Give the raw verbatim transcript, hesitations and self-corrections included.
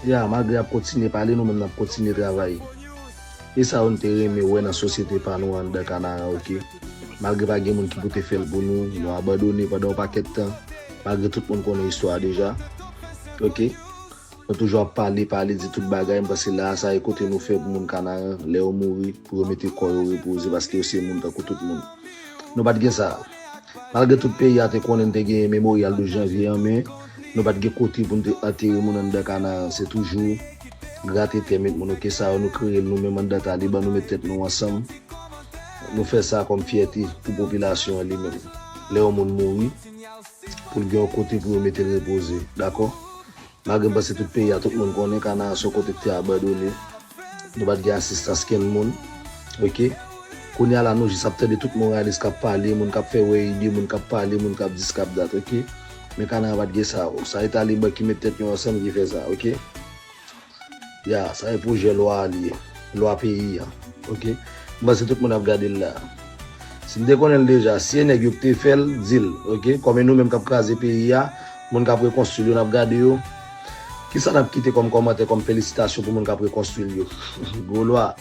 Ya, malgre y ap kontinye pale, nou menm n ap kontinye travay. E sa yo n te renmen wè nan sosyete pa nou anndan Kanaran, oke? Malgre pa gen moun ki pou te fè l pou nou, nou abandone pandan yon pakèt tan, malgre tout moun konnen istwa a deja, oke? Nou toujou ap pale, pale, di tout bagay, m panse la a, sa e kote nou fè pou moun Kanaran, lè yo mouri, pou yo mete kò yo repoze, paske yo se moun tankou tout moun. Nou pa t gen sa. Malgre tout peyi a te konnen n te gen Mémorial douze janvye an, men nou pa t gen kote pou n te antere moun anndan Kanaran. Se toujou grate tè, met moun, oke, sa yo nou kreye l nou menm anndan Taliban, nou met tèt nou ansanm. Nou fè sa kòm fyète pou popilasyon an li menm. Lè yon moun mouri, pou l gen yon kote pou yo mete l repoze, dakò? Malgre m panse tout peyi a, tout moun konnen Kanaran se yon kote ki te abandone. Nou pa t gen asistans kenn moun. Oke? Kounye a la, nou jis ap tande tout moralis k ap pale, moun k ap fè wè ide, moun k ap pale, moun k ap dis, k ap dat, oke? Men Kanaran pa t gen sa. Sa e Taliban ki met tèt yo ansanm ki fè sa, oke? Ya, sa e pwojè lwa a li ye. Lwa peyi a. Oke? M panse tout moun ap gade l la. Si n te konnen l deja, si e nèg yo ki te fè l, di l, oke? Kòm e nou menm k ap kraze peyi a, moun k ap rekonstwi l yo, n ap gade yo. Kisa n ap kite kòm kòmantè, kòm felisitasyon pou moun k ap rekonstwi l yo? Gwo lwa.